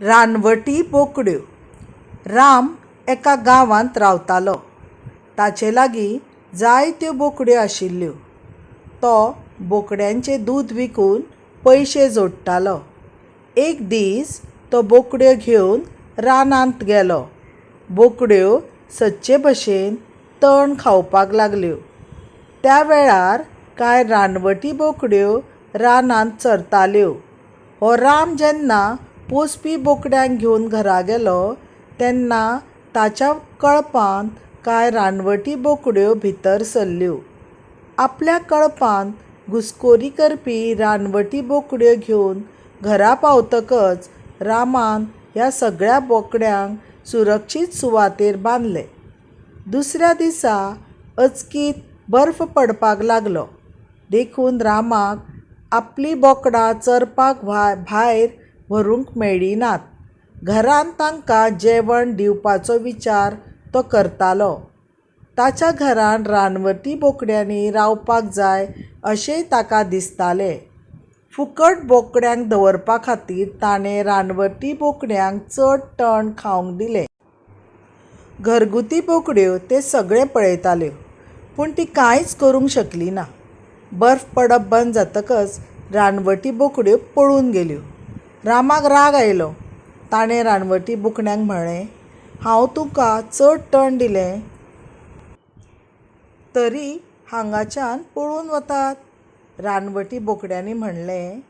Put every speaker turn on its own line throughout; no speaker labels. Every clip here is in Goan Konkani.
रानवटी बोकड्यो. राम एका गांवांत रावतालो. ताचे लागीं जायत्यो बोकड्यो आशिल्ल्यो. तो बोकड्यांचें दूद विकून पयशे जोडटालो. एक दीस तो बोकड्यो घेवन रानांत गेलो. बोकड्यो सदचे भशेन तण खावपाक लागल्यो. त्या वेळार कांय रानवटी बोकड्यो रानांत चरताल्यो. हो राम जेन्ना पोसपी बोकड्यांक घेवन घरा गेलो तेन्ना ताच्या कळपांत कांय रानवटी बोकड्यो भितर सरल्यो. आपल्या कळपांत घुसखोरी करपी रानवटी बोकड्यो घेवन घरा पावतकच रामान ह्या सगळ्या बोकड्यांक सुरक्षीत सुवातेर बांदले. दुसऱ्या दिसा अचकीत बर्फ पडपाक लागलो. देखून रामाक आपलीं बोकडां चरपाक भायर व्हरूंक मेळ्ळीं नात. घरांत तांकां जेवण दिवपाचो विचार तो करतालो. ताच्या घरांत रानवटी बोकड्यांनी रावपाक जाय अशेंय ताका दिसतालें. फुकट बोकड्यांक दवरपा खातीर ताणें रानवटी बोकड्यांक चड तण खावंक दिलें. घरगुती बोकड्यो तें सगळें पळयताल्यो, पूण ती कांयच करूंक शकली ना. बर्फ पडप बंद जातकच रानवटी बोकड्यो पळून गेल्यो. रामाक राग आयलो. ताणें रानवटी बोकड्यांक म्हळें, हांव तुका चड तण दिलें. तरी हांगाच्यान पळून वतात? रानवटी बोकड्यांनी म्हणलें,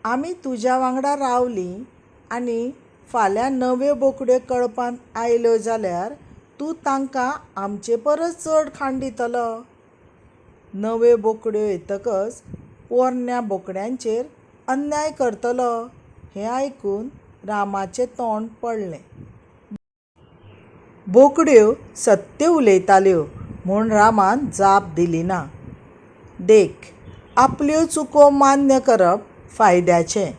आमी तुज्या वांगडा रावलीं आनी फाल्यां नव्यो बोकड्यो कळपांत आयल्यो जाल्यार तूं तांकां आमचे परस चड खाण दितलो. नव्यो बोकड्यो येतकच पोरण्या बोकड्यांचेर अन्याय करतलो. हें आयकून रामाचें तोंड पडलें. बोकड्यो सत्य उलयताल्यो म्हूण रामान जाप दिली ना. देख, आपल्यो चुको मान्य करप फायद्याचें.